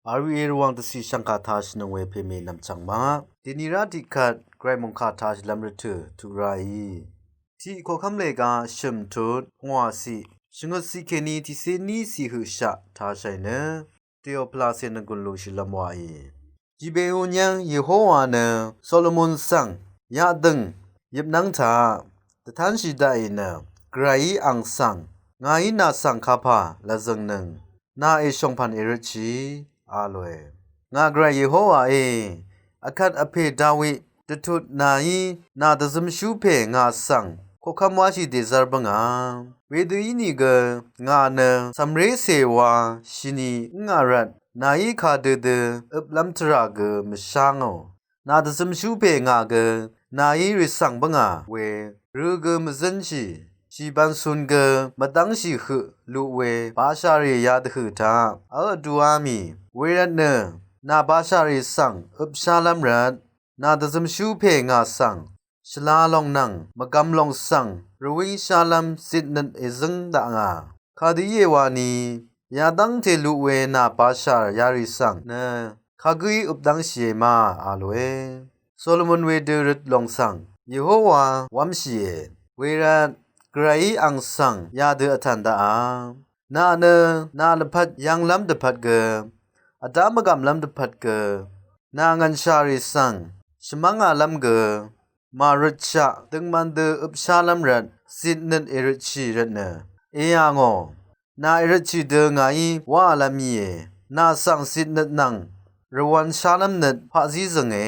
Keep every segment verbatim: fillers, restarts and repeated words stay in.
Arì Rvwàng dvcì shv̀ngkà tāshìnøng we pèmè nv̀mchv̀ng ma. Dèní rá tiqkvt gvray mòngkà tāshìlv́m rvtø̀ tuq ráì. Tiq koqkv́m lèga shø̀m tut pvngwàciq shvngøtciq kèní tiqcé níciq høqshaq tāshàì nø Teòpvlacè nvgùn lúshìlv́m wàì. Jìbèú nyv́ng Yehowa nø Solomon svng yaqdø̀ng yøpnv́ng taq dvtánshì daqì nø gvrayí àng svng ngàí nà svng kapà lvzø̀ngnøng nà èshòngpv̀n èrøtshì a lòe. Ngà gvray Yehowae, vkvt vpè Dawi dvtut nàí nà dvzømshú pè ngà svng koqkv́m wáshì dèzv́r bǿngà. Wedø ínìgø ngà nø cv̀mrécè wa shìni ǿngà rvt nàí kadø dø øplv́m tvrà gø mvshá ngò. Nà dvzømshú pè ngà gø nàí rì svng bǿngà we rø gø mvzǿnshì. Shìbv̀n cun gø mvdv́ngshì høq luq we bashàrì yadvhø̀ taq v́l vdúá mì. Wervtnø nà bashàrì svng øpshálv́m rvt nà dvzømshú pè ngà svng shvla lòng nvng mvgvm lòng svng rvwíngshálv́m zitnøt èzǿng dakngà. Kadø íe wani yadv́ngte luq we nà bashàr yarì svng nø kagǿí øpdv́ngshìe ma a lòe. Solomon wedø røt lòng svng Yehowa wv́mshìe. Wervt gvrayí àng svng yadø vtv̀n daqà. Nà nø nà lvpat yv̄nglv́m dvpvt gø vdá mvgv̀mlv́m dvpvt gø nà ngv̀nshàrì svng shvmv́ngàlv́m gø màrøtshaq døngman dø øpshálv́m rvt zitnøt èrøtshì rvtnø èyà ngò. Nà èrøtshì dø ngàí wálv́m íe. Nà svng zitnøt nvng rvwv̄nshálv́m nøt paqzí zø̀nge.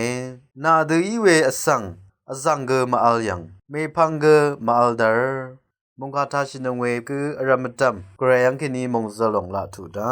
Nà dø í we vsvng vzv̀ng gø màvl yv̀ng mèpvng gø màvl dvr. Mòngkà tāshìnøng we gø vrv̀m vdv̀m gvray yv́ng kèní mòngzø̀l lòng laq tuq dá.